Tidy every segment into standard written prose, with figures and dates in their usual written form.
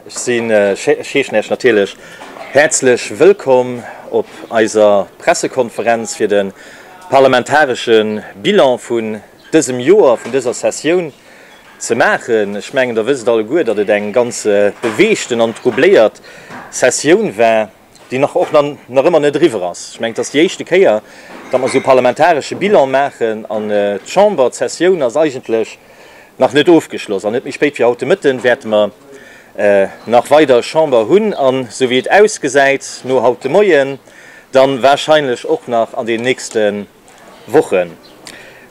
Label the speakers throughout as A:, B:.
A: Ech sinn, ech heeschen Iech natierlech häerzlech wëllkomm op eiser Pressekonferenz fir de parlamentaresche Bilan vun dësem Joer, vun dëser Sessioun ze maachen. Ech mengen, Der wësst alleguer, datt et eng ganz beweegten an troubléiert Sessioun war. déi nach och nach ëmmer net eriwwer ass. Ech mengen, et ass déi éischte Kéier, datt mer esou e parlamentaresche Bilan maachen an d'Chamber, d'Sessioun ass eigentlech nach net ofgeschloss. An net méi spéit wéi haut de Mëtten wäerte mer nach weider Chamber hunn an, esou wéi et ausgesäit no haut de Moien, dann wahrscheinlech och nach an den nächste Wochen.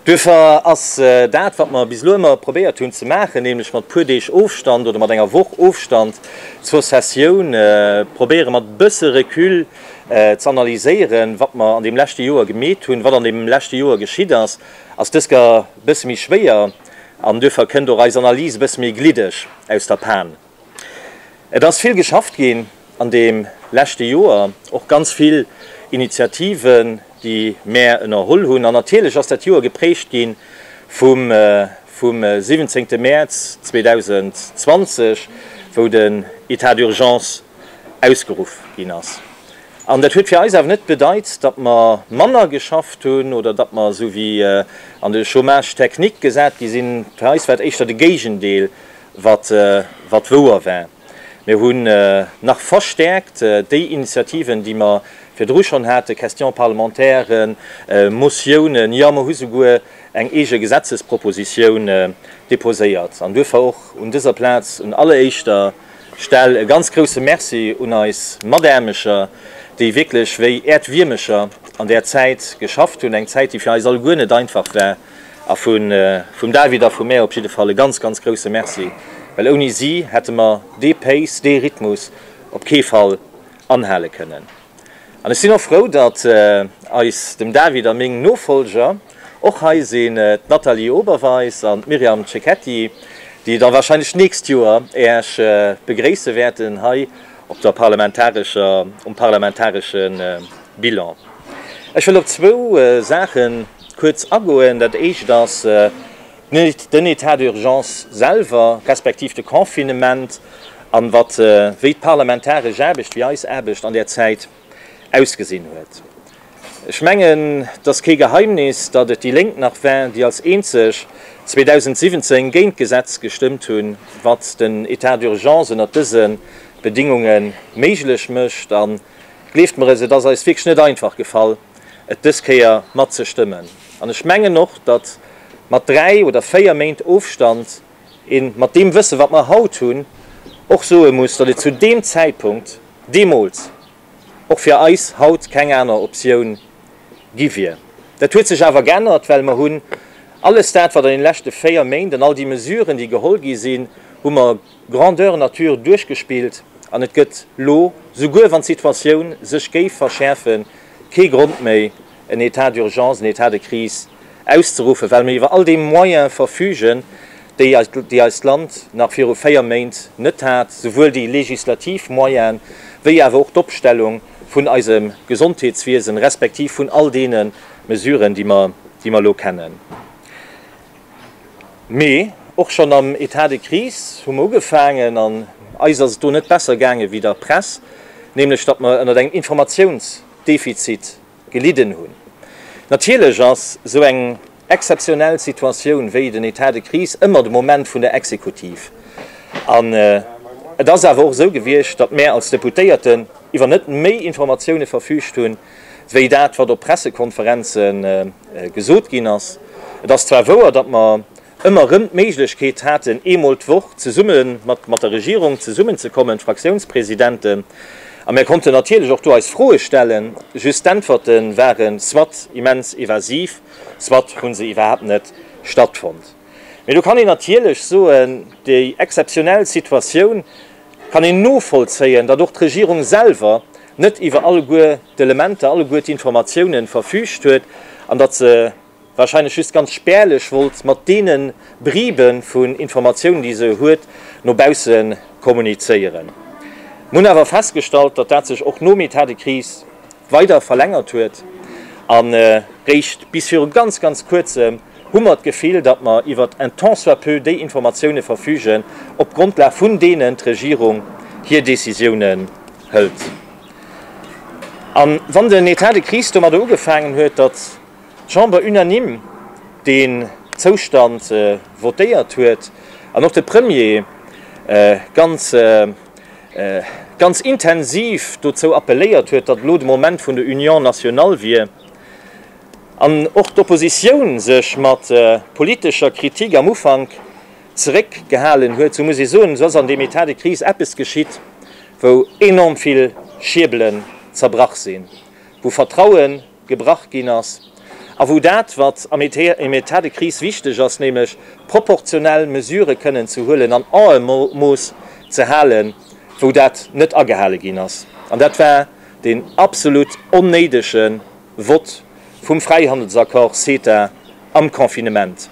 A: Duerfir ass dat, wat mer bis elo ëmmer probéiert hunn ze maachen, nämlech mat puer Deeg Ofstand oder mat enger Woch Ofstand zur Sessioun probéiere mat bësse Recul ze analyséieren, wat mer an deem leschte Joer gemeet hunn, wat an deem leschte Joer geschitt ass, ass dës Kéier e bësse méi schwéier an duerfir kënnt och eis Analys e bësse méi gliddeg aus der Pan. Et ass vill geschafft ginn an deem leschte Joer, och ganz vill Initiativen, déi mär ënnerholl hunn. An natierlech ass dat Joer geprägt gi vum vum 17. Mäerz 2020, wou den État d'urgence ausgeruff ginn ass. An dat huet fir eis awer net bedeit, datt mer manner geschafft hunn oder datt mer esou wéi an de Chômage technique gesat gi sinn. Fir eis war et éischter de Géigendeel, wat wat wouer war. Mir hunn nach verstärkt déi Initiativen, déi mer virdru schonn haten, Questions parlementairen, Motiounen, jo, mer hu souguer eng eege Gesetzespropositioun déposéiert. An duerfir och un dëser Plaz un alleréischter Stell e ganz grouse Merci un eis Mataarbecher, déi wierklech wéi Äerdwiermecher an där Zäit geschafft hunn, eng Zäit, déi fir eis alleguer net einfach war. A vum David a vu mär op jidde Fall e ganz, ganz grouse Merci, well ouni si hätte mer dee Pace, dee Rhythmus op kee Fall anhale kënnen. An ech sinn och frou, datt eis, dem David a meng Nofolger, och hei sinn, d'Nathalie Oberweis an d'Myriam Cecchetti, déi da wahrscheinlech d'nächst Joer Äech begréisse wäerten hei op der parlamentarescher, um parlamentaresche Bilan. Ech wëll op zwou Saache kuerz agoen. Dat éischt ass den État d'urgence selwer, respektiv de Confinement an wat, wéi d'parlamentaresch Aarbecht, wéi eis Aarbecht an där Zäit ausgesinn huet. Ech mengen, et ass kee Geheimnis, datt et déi Lénk nach war, déi als eenzeg 2017 géint d'Gesetz gestëmmt hunn, wat den État d'urgence ënnert dëse Bedingunge méiglech mécht. A gleeft mer es, et ass eis wierklech net einfach gefall, et dës Kéier matzestëmmen. An ech mengen och, datt mat 3 oder 4 Méint Ofstand ee mat deem Wësse wat mer haut hunn, och soe muss, datt et zu deem Zäitpunkt deemools och fir eis haut keng aner Optioun gi wier. Dat huet sech awer geännert, well mer hunn alles dat, wat an deene leschte 4 Méint an all déi Mesuren, déi geholl gi sinn, hu mer grandeur nature duerchgespillt an et gëtt lo, souguer wann d'Situatioun sech géif verschäerfen, kee Grond méi, en État d'urgence, en État de crise auszeruffen, well mir iwwer all déi Moyene verfügen, déi eist Land nach viru 4 Méint net hat, souwuel déi legislativ Moyene wéi awer och d'Opstellung vun eisem Gesondheetswiesen, respektiv vun all deene Mesuren, déi mer elo kennen. Mee och schonn am État de crise hu mer ugefaangen, an eis ass et do net besser gaange wéi der Press, nämlech datt mer ënnert engem Informatiounsdefizit gelidden hunn. Natierlech ass esou eng exzeptionell Situatioun wéi den État de crise ëmmer de Moment vun der Exekutiv. An et ass awer och esou gewiescht, datt mär als Deputéierten iwwer net méi Informatioune verfügt hunn, wéi dat, wat op Pressekonferenze gesot ginn ass. Et ass zwar wouer, datt mer ëmmer erëm d'Méiglechkeet haten, eemol d'Woch zesumme mat mat der Regierung zesummenzekommen, d'Fraktiounspresidenten, a mir konnten natierlech och do eis Froe stellen, just d'Äntwerte ware soit immens evasiv, soit hu se iwwerhaapt net stattfonnt. Mee do kann een natierlech soen, déi exzeptionell Situatioun kann een novollzéien, datt och d'Regierung selwer net iwwer alleguer d'Elementer, alleguer d'Informatiounen verfügt huet an datt se wahrscheinlech just ganz spärlech wollt mat deene Bribe vun Informatiounen, déi se huet, no bausse kommunizéieren. Mir hunn awer festgestallt, datt dat sech och nom État de crise weider verlängert huet a réischt bis viru ganz, ganz Kuerzem hu mer d'Gefill, datt mer iwwer un tant soit peu déi Informatioune verfügen, op Grondlag vun deenen d'Regierung. hir Décisiounen hëlt. A wann den État de crise domadder ugefaangen huet, datt d'Chamber unanime deen Zoustand votéiert huet an och de Premier ganz, ganz intensiv dozou appelléiert huet, datt elo de Moment vun der Union nationale wier, an och d'Oppositioun sech mat politescher Kritik am Ufank zeréckgehalen huet, sou muss ee soen, sou ass an deem État de crise eppes geschitt, wou enorm vill Schierbelen zerbrach sinn, wou Vertraue gebrach ginn ass a wou dat, wat am État de crise wichteg ass, nämlech proportionell Mesurë kënnen ze huelen an Aemooss ze halen, wou dat net agehale ginn ass. An dat war deen absolut onnéidege Vott vum Fräihandelsaccord CETA am Confinement,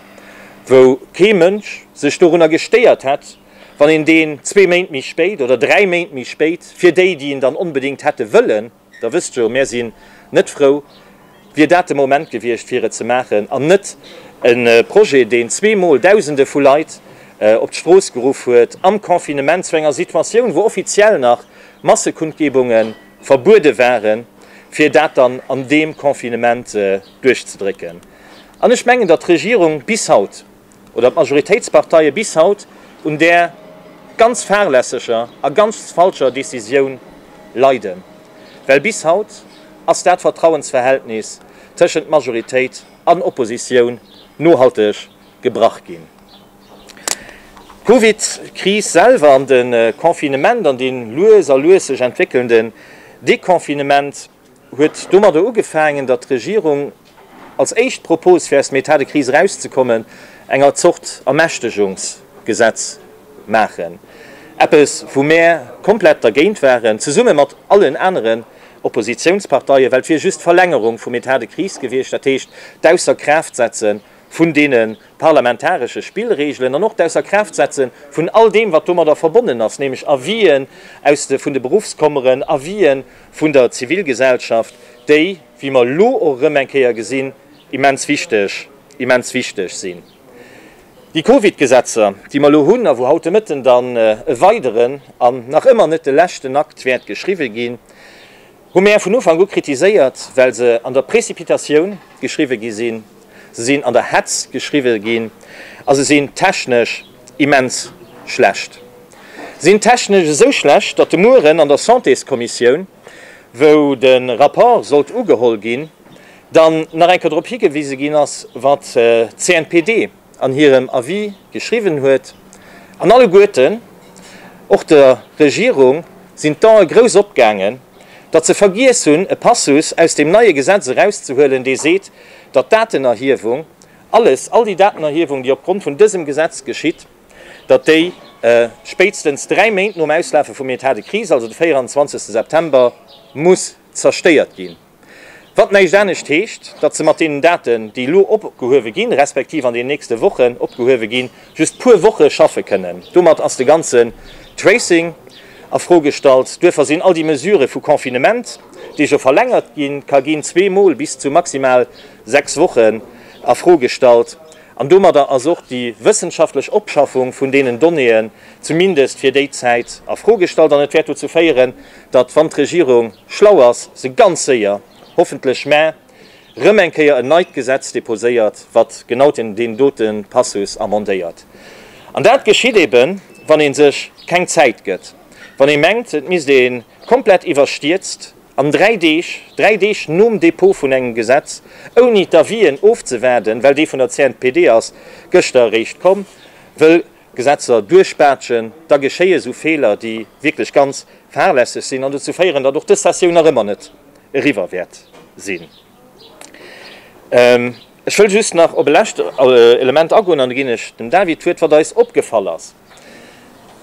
A: wou kee Mënsch sech dorunner gestéiert hätt, wann een deen zwee Méint méi spéit oder dräi Méint méi spéit, fir déi, déi en dann onbedéngt hätte wëllen, Der wësst jo, mär sinn net frou, wier dat de Moment gewiescht, fir et ze maachen, an net e Projet, deen zweemol Dausende vu Leit op d'Strooss geruff huet am Confinement, zu enger Situatioun, wou offiziell nach Massekundgebunge verbuede waren, fir dat dann an deem Confinement duerchzedrécken. An ech mengen, datt d'Regierung bis haut, oder d'Majoritéitsparteie bis haut un där ganz fahrlässeger a ganz falscher Décisioun leiden, well bis haut ass dat Vertrauensverhältnis tëschent Majoritéit an Oppositioun nohalteg gebrach ginn. D'Covidkris selwer an de Confinement an dee lues a lues sech entwéckelnden Deconfinement huet domadder ugefaangen, datt d'Regierung als éischt Propos, fir aus dem État de crise erauszekommen, enger Zort Ermächtegungsgesetz maachen. Eppes, wou mär komplett dergéint waren, zesumme mat allen aneren Oppositionsparteien, well et wier just d'Verlängerung vum État de crise gewiescht, dat heescht d'Ausserkraaftsetze vun deene parlamentaresche Spillregelen an och d'Ausserkraaftsetze vun all deem, wat domadder verbonnen ass, nämlech Avisen aus de vun de Beruffskommeren, Avisen vun der Zivilgesellschaft, déi, wéi mer elo och erëm eng Kéier gesinn, immens wichteg, immens wichteg sinn. Déi Covid-Gesetzer, déi mer elo hunn a wou haut de Mëtten dann e weideren an nach ëmmer net de leschten Akt wäert geschriwwe ginn, hu mär vun Ufank u kritiséiert, well se an der Précipitatioun geschriwwe gi sinn, se sinn an der Hetz geschriwwe ginn a se sinn technesch immens schlecht. Se sinn technesch esou schlecht, datt de Mueren an der Santéskommissioun, wou de Rapport sollt ugeholl ginn, dann nach eng Kéier drop higewise ginn ass, wat d'CNPD an hirem Avis geschriwwen huet, an alleguerten, och der Regierung, sinn d'Ae grouss opgaangen, datt se vergiess hunn, e Passus aus deem neie Gesetz erauszehuelen, dee seet, datt d'Datenerhiewung, alles, all déi Datenerhiewung, déi opgrond vun dësem Gesetz geschitt, datt déi spéitstens dräi Méint nom Auslafe vum État de crise, also de 24. September, muss zerstéiert ginn. Wat näischt anescht heescht, datt se mat deenen Daten, déi elo opgehuewe ginn, respektiv an den nächste Wochen opgehuewe ginn, just puer Woche schaffe kënnen. Domat ass de ganzen Tracing a Fro gestallt. Duerfir sinn all déi Mesurë vu Confinement, dee jo verlängert gi ka ginn, zweemol bis zu maximal 6 Wochen, a Fro gestallt. An domadder ass och déi wëssenschaftlech Opschaffung vun deenen Donnéeën zumindest fir déi Zäit a Fro gestallt. An et wäert dozou féieren, datt, wann d'Regierung schlau ass, se ganz séier, hoffentlech mä, rëm eng Kéier en neit Gesetz déposéiert, wat genau deen dote Passus amendéiert. An dat geschitt eben, wann ee sech keng Zäit gëtt, wann ee mengt, et misst ee komplett iwwerstierzt an dräi Deeg, dräi Deeg nom Dépôt vun engem Gesetz, ouni d'Avisen ofzewaarden, well dee vun der CNPD ass gëschter eréischt komm, wëll Gesetzer duerchbaatschen, da geschéie sou Feeler, déi wierklech ganz fahrlässeg sinn an dozou féieren, datt och dës Sessioun nach ëmmer net eriwwer wäert sinn. Ech wëll just nach op e lescht Element agoen an da ginn ech dem David d'Wuert, wat eis opgefall ass,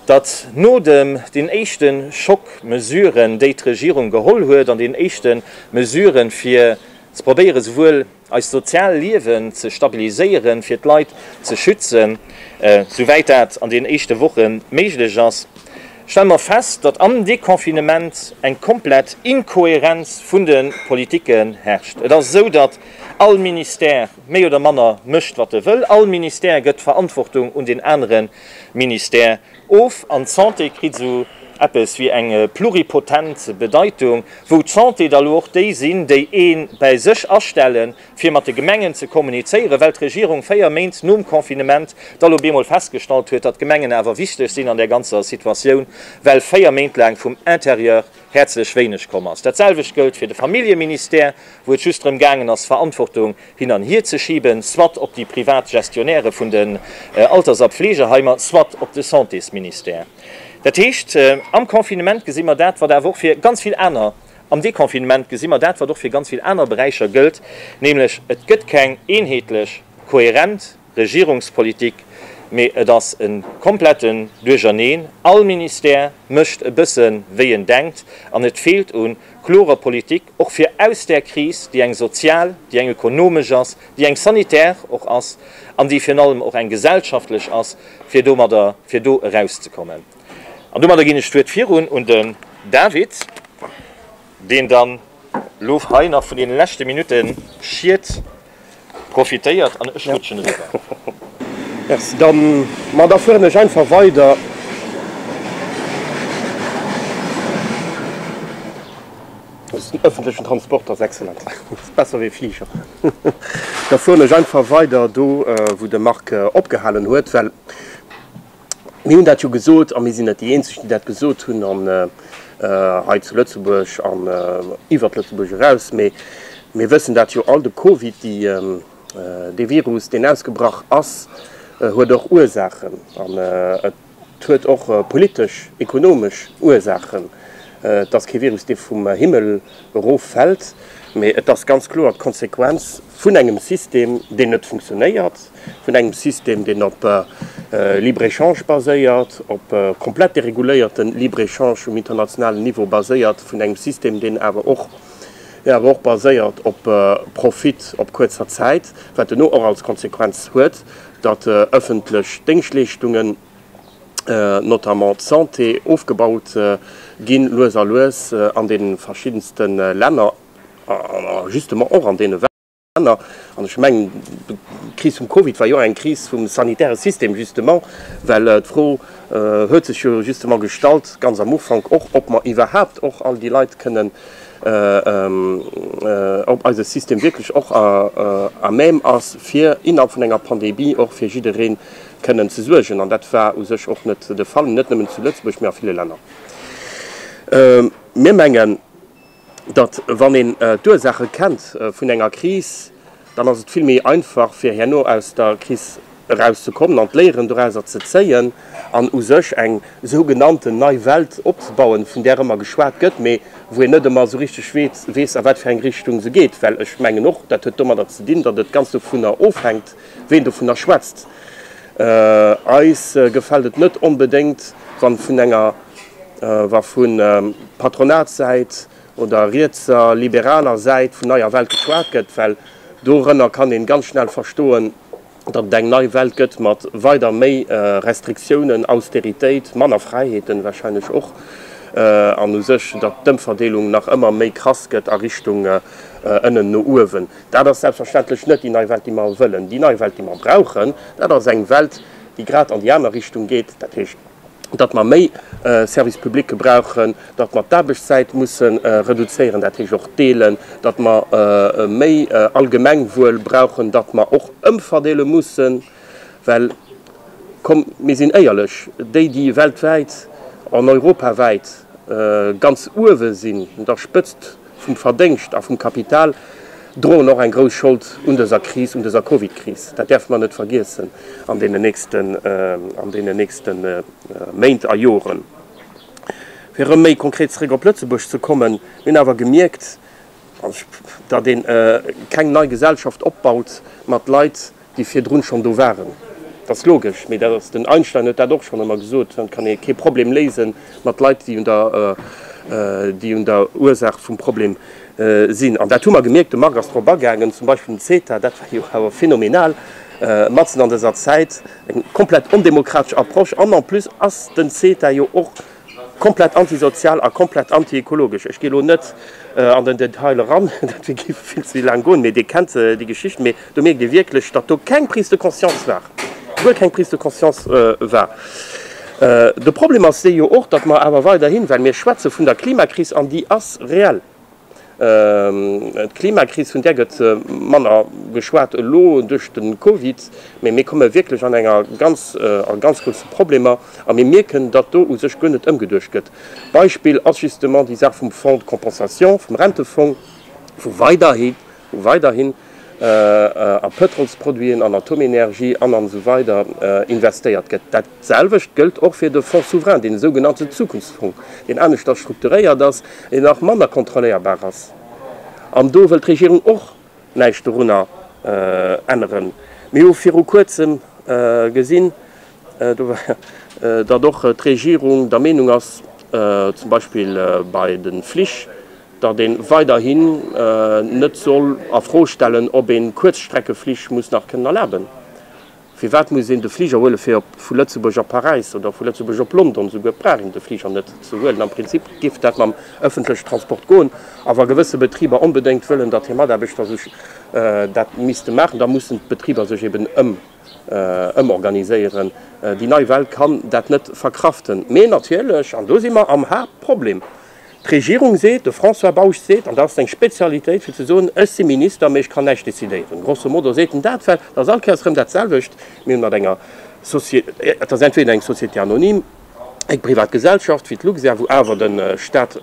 A: datt no dem den éischte Schockmesuren, déi d'Regierung geholl huet, an den éischte Mesuren, fir ze probéieren, souwuel eist sozial Liewen ze stabiliséieren, fir d'Leit ze schützen, souwäit dat an den éischte Woche méiglech ass, stelle mer fest, datt am Deconfinement eng komplett Inkohärenz vun de Politiken herrscht. Et ass esou, datt all Ministère méi oder manner mécht, wat e wëll. All Ministère gëtt d'Verantwortung un deen anere Ministère of an d'Santé kritt esou. eppes wéi eng pluripotent Bedeitung, wou d'Santé da lo och déi sinn, déi ee bäi sech astellen, fir mat de Gemengen ze kommunizéieren, well d'Regierung 4 Méint nom Confinement da lo bemol festgestallt huet, datt d'Gemengen awer wichteg sinn an där ganzer Situatioun, well 4 Méint laang vum Intérieur häerzlech wéineg komm ass. Dat selwecht gëllt fir de Familljeministère, wou et just drëm gaangen ass, Verantwortung hin an hier ze schiben, soit op déi privat Gestionnairë vun den Alters a Pflegeheimer, soit op de Santésministère. Dat heescht, am Confinement gesi mer dat, wat awer och fir ganz vill aner, am Deconfinement gesi mer dat, wat och fir ganz vill aner Beräicher gëllt, nämlech et gëtt keng eenheetlech, kohärent Regierungspolitik, mee et ass e kompletten Duercherneen. All Ministère mécht e bësse wéi en denkt an et feelt u klorer Politik, och fir aus där Kris, déi eng sozial, déi eng ökonomesch ass, déi eng sanitär och ass an déi virun allem och eng gesellschaftlech ass, fir domadder, fir do erauszekommen. An domadder ginn ech d'Wuert virun un den David, deen dann elo hei nach vun deene leschte Minutte Schied profitéiert an ech rutschen eriwwer.
B: Merci. Dann, ma da fueren ech einfach weider. Den öffentlechen Transport ass excellent, ass besser wéi Fliger. Da fueren ech einfach weider do, wou de Marc opgehalen huet, well mir hunn dat jo gesot, a mir sinn net déi Eenzeg, déi dat gesot hunn an hei zu Lëtzebuerg an iwwert Lëtzebuerg eraus, mee mir wëssen dat jo all, de Covid, déi, dee Virus, deen ausgebrach ass, huet och Ursaachen an et huet och politesch, ekonomesch Ursaachen. Et ass kee Virus, dee vum Himmel eroffält, mee et ass ganz kloer d'Konsequenz vun engem System, deen net funktionéiert, vun engem System, deen op Libre-échange baséiert, op komplett dereguléierte Libre-échange um internationalen Niveau baséiert, vun engem System, deen awer och, deen awer och baséiert op Profit op kuerzer Zäit, wat duerno och als Konsequenz huet, datt ëffentlech Déngschtleeschtungen, notamment d'Santé, ofgebaut ginn, lues a lues an deene verschiddenste Länner a justement och an deene Länner. An ech mengen, d'Kris vum Covid war jo och eng Kris vum sanitäre System justement, well d'Fro huet sech jo justement gestallt, ganz am Ufank och, ob mer iwwerhaapt och all déi Leit kënnen, ob eise System wierklech och à même ass, fir innerhalb vun enger Pandemie och fir jidderee kënnen ze suergen. An dat war u sech och net de Fall, net nëmmen zu Lëtzebuerg, mee a ville Länner. Mir mengen, datt wann een d'Ursaache kennt vun enger Kris, dann ass et vill méi einfach fir herno aus der Kris erauszekommen an d'Léieren dorauser ze zéien an u sech eng sougenannten nei Welt opzebauen, vun där ëmmer geschwat gëtt, mee wou een net ëmmer esou richteg weess, a wat fir eng Richtung se geet. Well ech mengen och, dat huet domadder ze dinn, datt et ganz dovunner ofhänkt, ween dovunner schwätzt. Eis gefält et net onbedéngt, wann vun enger wa vu Patronatssäit oder rietser, liberaler Säit vun neier Welt geschwat gëtt, well dorënner kann een ganz schnell verstoen, datt et eng nei Welt gëtt mat weider méi Restriktiounen, Austeritéit, manner Fräiheeten wahrscheinlech och, an u sech, datt d'Ëmverdeelung nach ëmmer méi krass gëtt a Richtung ënnen no uewen. Dat ass selbstverständlech net déi nei Welt, déi mer wëllen. Déi nei Welt, déi mer brauchen, dat ass eng Welt, déi grad an déi aner Richtung geet, dat heescht, datt mer méi Service publicke brauchen, datt mer d'Aarbechtszäit musse reduzéieren, dat heescht och deelen, datt mer méi Allgemengwuel brauchen, datt mer och ëmverdeele mussen, well, komm mir sinn éierlech, déi déi weltwäit an europawäit ganz uewe sinn, un der Spëtzt vum Verdéngscht a vum Kapital, droen och eng grouss Schold un dëser Kris, un dëser Covid-Kris. Dat däerfe mer net vergiessen an deenen nächsten, an deenen nächste Méint a Joren. Fir erëm méi konkret zeréck op Lëtzebuerg ze kommen, Mir hunn awer gemierkt, datt ee keng nei Gesellschaft opbaut mat Leit, déi virdrun schonn do waren. Dat ass logesch, mee dat ass, den Einstein huet dat och schonn ëmmer gesot, et kann ee kee Problem léise mat Leit, déi un der, déi un der Ursaach vum Problem sinn. An dat hu mer gemierkt, de Marc ass drop agaangen, zum Beispill den CETA, dat war jo awer phänomenal, matzen an dëser Zäit, eng komplett ondemokratesch Approche. An en plus ass den CETA jo och Komplett antisozial a komplett antiökologesch. Ech gi elo net an den Detail eran, dat géif vill ze laang goen, mee Dir kennt déi Geschicht. Mee do mierkt ee wierklech, datt do keng Prise de conscience war, guer keng Prise de conscience war. De Problem ass dee jo och, datt mer awer weiderhin, well mir schwätze vun der Klimakris an déi ass reell, d'Klimakris, vun där gëtt manner geschwat elo duerch de Covid, mee mir komme wierklech an enger ganz, a ganz grousse Problemer a mir mierken, datt do u sech guer net ëmgeduecht gëtt. Beispill ass justement déi Saach vum Fonds de compensation, vum Rentefong, wou weiderhi, wou weiderhin a Pëtrolsproduiten, an Atomenergie an an esou weider investéiert gëtt. Dat selwecht gëllt och fir de Fonds souverain, dee sougenannten Zukunftsfong, deen aneschters strukturéiert ass, deen nach manner kontrolléierbar ass. An do wëllt d'Regierung och näischt dorunner änneren. Mir hu viru Kuerzem gesinn, datt och d'Regierung der Meenung ass, zum Beispill bei de Flich, datt ee weiderhin net soll a Fro stellen, ob ee Kuerzstreckeflich muss nach kënnen erlaben. Firwat muss een de Fliger huele fir op vu Lëtzebuerg a Paräis oder vu Lëtzebuerg op London? Souguer brauch een de Fliger net ze huelen. Am Prinzip géif dat mam ëffentlechen Transport goen. A wa gewësse Betriber onbedéngt wëllen, datt hir Mataarbechter sech dat misste maachen, da mussen d'Betriber sech eben ëmorganiséieren. Déi nei Welt kann dat net verkraften. Mee natierlech, an do si mer am Haaptproblem, D'Regierung seet, de François Bausch seet, an dat ass seng Spezialitéit, fir ze soen, ech si Minister, mee ech kann näischt decidéieren. Grosso modo seet en dat, well et ass all Kéiers erëm dat selwecht, mir hunn mat enger Société, et ass entweder eng Société anonyme, eng privat Gesellschaft wéi d'Luxair, wou awer de Stat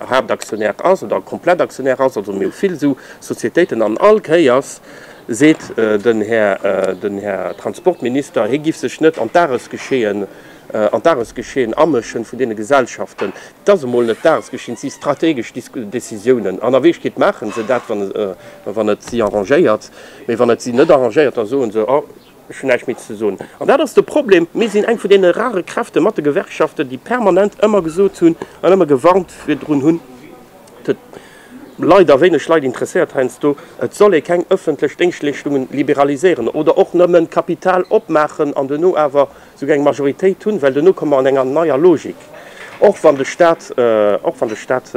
B: Haaptaktionär ass oder komplett Aktionär ass, also mir hu vill esou Sociétéiten, an all Kéiers seet den Här, den Här Transportminister, hie giff sech net an d'Dagesgeschehen an d'Dagesgeschehen amëschen vun deene Gesellschaften. Et ass emol net d'Dagesgeschehen, et si strategesch Décisiounen. An a Wierklechkeet maache se dat, wann et si arrangéiert. Mee wann et si net arrangéiert, da soe se, Oh, ech hunn näischt méi ze soen. An dat ass de Problem. Mir sinn eng vun deene rare Kräfte mat de Gewerkschaften, déi permanent ëmmer gesot hunn an ëmmer gewarnt virdrun hunn, Et huet leider wéineg Leit interesséiert heiansdo, et soll ee keng ëffentlech Déngschtleeschtungen liberaliséieren oder och nëmmen d'Kapital opmaachen an duerno awer souguer eng Majoritéit hunn, well duerno komme mer an enger neier Logik, och wann de Stat, och wann de Stat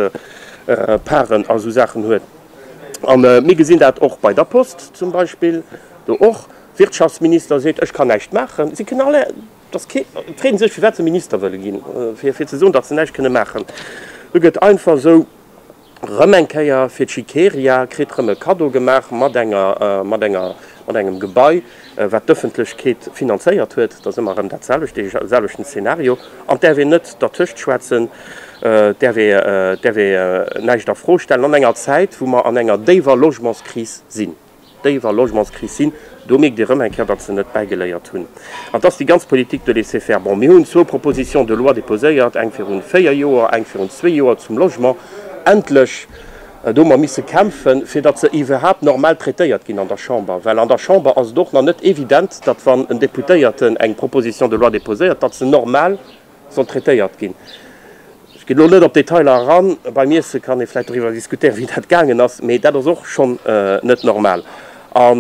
B: Parten a sou Saachen huet. A mir gesinn dat och bei der Post zum Beispill, do och Wirtschaftsminister seet, ech kann näischt maachen. Si kënnen alle, dass kee, freeën sech firwat se Minister wëlle ginn, fir fir ze soen, datt se näischt kënne maachen. Do gëtt einfach esou rëm eng Kéier fir d'Schickeria kritt rëm e Kaddo gemaach mat enger, mat enger, mat engem Gebai, wat d'Ëffentlechkeet finanzéiert huet. Dat ass ëmmer erëm dat selwecht, dee selwechten Szenario. An et däerf een net dertëscht schwätzen, et däerf ee, et däerf ee näischt a Fro stellen an enger Zäit, wou mer an enger déiwer Logementskris sinn. déiwer Logementskris sinn, do mierkt Dir erëm eng Kéier, datt se net bäigeléiert hunn. An 't ass déi ganz Politique de laisser-faire. Bon, mir hunn zwou Propositions de loi déposéiert, eng virun véier Joer, eng virun zwee Joer zum Logement. Endlech, do hu mer misse kämpfen, fir datt se iwwerhaapt normal traitéiert ginn an der Chamber. Well an der Chamber ass et och nach net evident, datt wann en Deputéierten eng Proposition de loi déposéiert, datt se normal soll traitéiert ginn. Ech ginn elo net op d'Detailer eran, beim Iesse kann ee vläicht doriwwer diskutéieren, wéi dat gaangen ass, mee dat ass och schonn net normal. A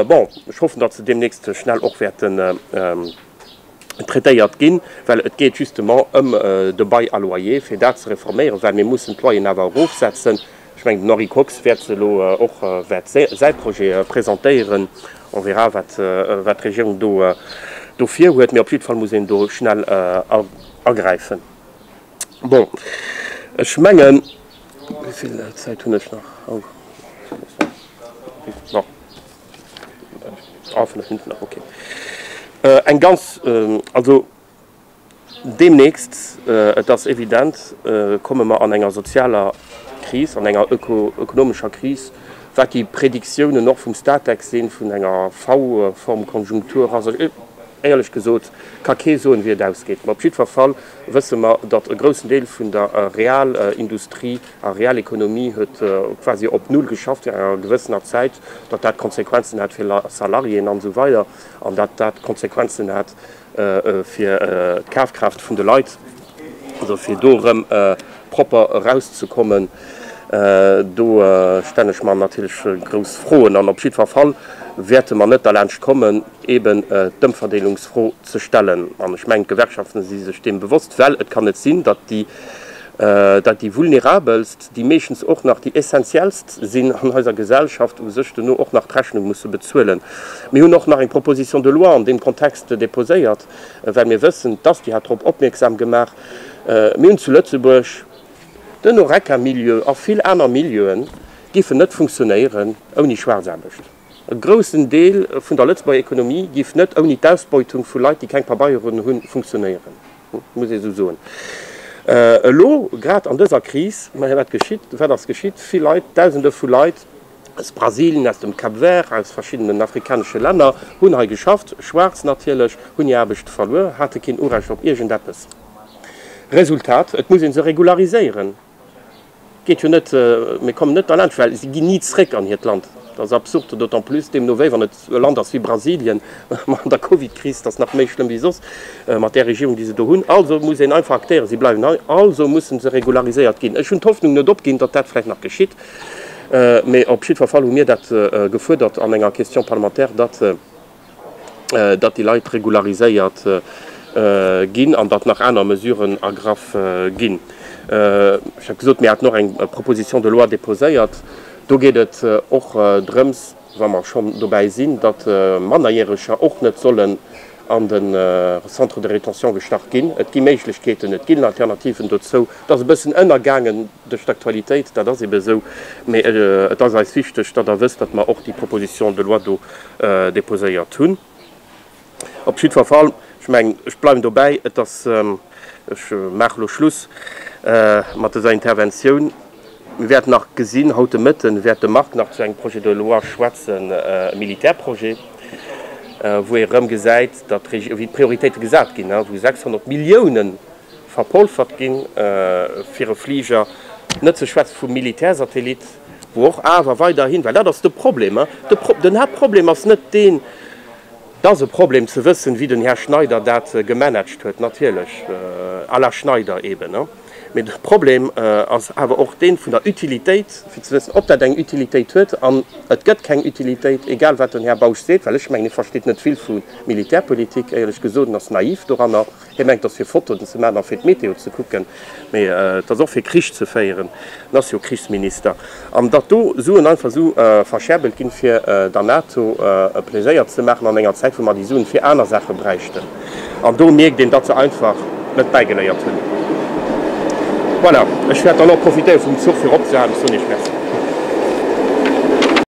B: bon, ech hoffen, datt se deemnächst schnell och wäerten traitéiert ginn, well et geet justement ëm de Bail à loyer, fir dat ze reforméieren, well mir mussen d'Loyeren awer erofsetzen. Ech mengen, den Henri Kox wäert se elo och wäert säi Projet presentéieren. On verra, wat d'Regierung do do virhuet. Mee op jiddwer Fall muss een do schnell agräifen. Bon, ech mengen, wéi vill Zäit hunn ech nach? Oh, bon, ah, 5 Minutten nach, okay. Eng ganz, also Deemnächst, et ass evident, komme mer an enger sozialer Kris, an enger ökonomescher Kris, wat déi Prediktiounen och vum Statec sinn, vun enger V-Form-Konjunktur. Also éierlech gesot ka kee soen, wéi et ausgeet. Mä op jiddwer Fall wësse mer, datt e groussen Deel vun der Realindustrie a Realekonomie huet quasi op Null geschafft während enger gewëssener Zäit, datt dat Konsequenzen hat fir Salariéen an esou weider an datt dat Konsequenzen hat fir d'Kafkraaft vun de Leit, also fir do erëm propper erauszekommen, do stellen ech mer natierlech grouss Froen. An op jiddwer Fall wäerte mer net derlaanscht kommen, eeben d'Ëmverdeelungsfro ze stellen. An ech mengen, d'Gewerkschaften si sech deem bewosst, well et kann net sinn, datt déi. Datt déi Vulnerabelst, déi meeschtens och nach déi Essentiellst sinn an eiser Gesellschaft, u sech duerno och nach d'Rechnung musse bezuelen. Mir hunn och nach eng Proposition de loi an deem Kontext déposéiert, well mir wëssen, d'ASTI hat drop opmierksam gemaach, mir hunn zu Lëtzebuerg, den Horeca-Milieu a vill aner Milieue giffen net funktionéieren ouni Schwaarzaarbecht. E groussen Deel vun der Lëtzebuerger Ekonomie giff net ouni d'Ausbeutung vu Leit, déi keng Pabeieren hunn, funktionéieren. Muss ee sou soen. Elo, grad an dëser Kris, maja wat geschitt? Wat ass geschitt? Vill Leit, Dausende vu Leit aus Brasilien, aus dem Cap Vert, aus verschiddenen afrikanesche Länner hunn hei geschafft, schwaarz natierlech, hunn hir Aarbecht verluer, hate keen Urecht op iergendeppes. Resultat, et muss ee se regulariséieren. Geet jo net, mir kommen net derlaanscht, well si ginn ni zréck an hiert Land. Dat ass absurd, d'autant plus deemno wéi, wann et e Land ass wéi Brasilien, an der Covid-Kris, dat ass nach méi schlëmm wéi soss, mat där Regierung, déi se do hunn. Also muss een einfach aktéieren, si bleiwen hei, also musse se regulariséiert ginn. Ech hunn d'Hoffnung net opginn, datt dat vläicht nach geschitt, mee op jiddwer Fall hu mir dat gefuerdert an enger Question parlementaire, datt, datt déi Leit regulariséiert ginn an datt nach aner Mesuren ergraff ginn. Ech hat gesot, mir haten och eng Proposition de loi déposéiert. Do geet et och drëms, wa mer schonn dobäi sinn, datt Mannerjäreger och net sollen an de Centre de rétention gestach ginn. Et gi Méiglechkeeten, et ginn Alternativen dozou. Et ass e bëssen ënnergaangen duerch d'Aktualitéit, dat ass ebe esou. Mee et ass eis wichteg, datt Der wësst, datt mer och déi Proposition de loi do déposéiert hunn. Op jiddwer Fall, ech mengen, ech bleiwen dobäi, et ass, ech maache elo Schluss mat dëser Interventioun, mir wäerten nach gesinn, haut de Mëtten wäert de Marc nach zu engem Projet de loi schwätzen, e Militärprojet, wou ee erëm gesäit, datt wéi d'Prioritéite gesat ginn, wou 600 Milliounen verpolfert ginn fir e Fliger, net ze schwätze vum Militärsatellit, wou och awer weiderhin, well dat ass de Problem, den Haaptproblem ass net deen, et ass e Problem ze wëssen, wéi den Här Schneider dat gemanagt huet, natierlech, à la Schneider eben, mee de Problem ass awer och dee vun der Utilitéit, fir ze wëssen, ob dat eng Utilitéit huet. An et gëtt keng Utilitéit, egal wat den Här Bausch seet, well ech mengen, hie versteet net vill vu Militärpolitik, éierlech gesot, en ass naiv doranner. Hie mengt, 't ass fir Fotoen ze maachen a fir d'Meteo ze kucken, mee et ass och fir Krich ze féieren. En ass jo Krichsminister. An datt do Suen einfach esou verscherbelt ginn, fir der NATO e Pleséier ze maachen an enger Zäit, wou mer déi Suen fir aner Saache bräichten. An do mierkt een, datt se einfach net bäigeléiert hunn. Voilà, ech wäert dann och profitéiere vum Zuch, fir eropzehalen. Ech soen Iech Merci.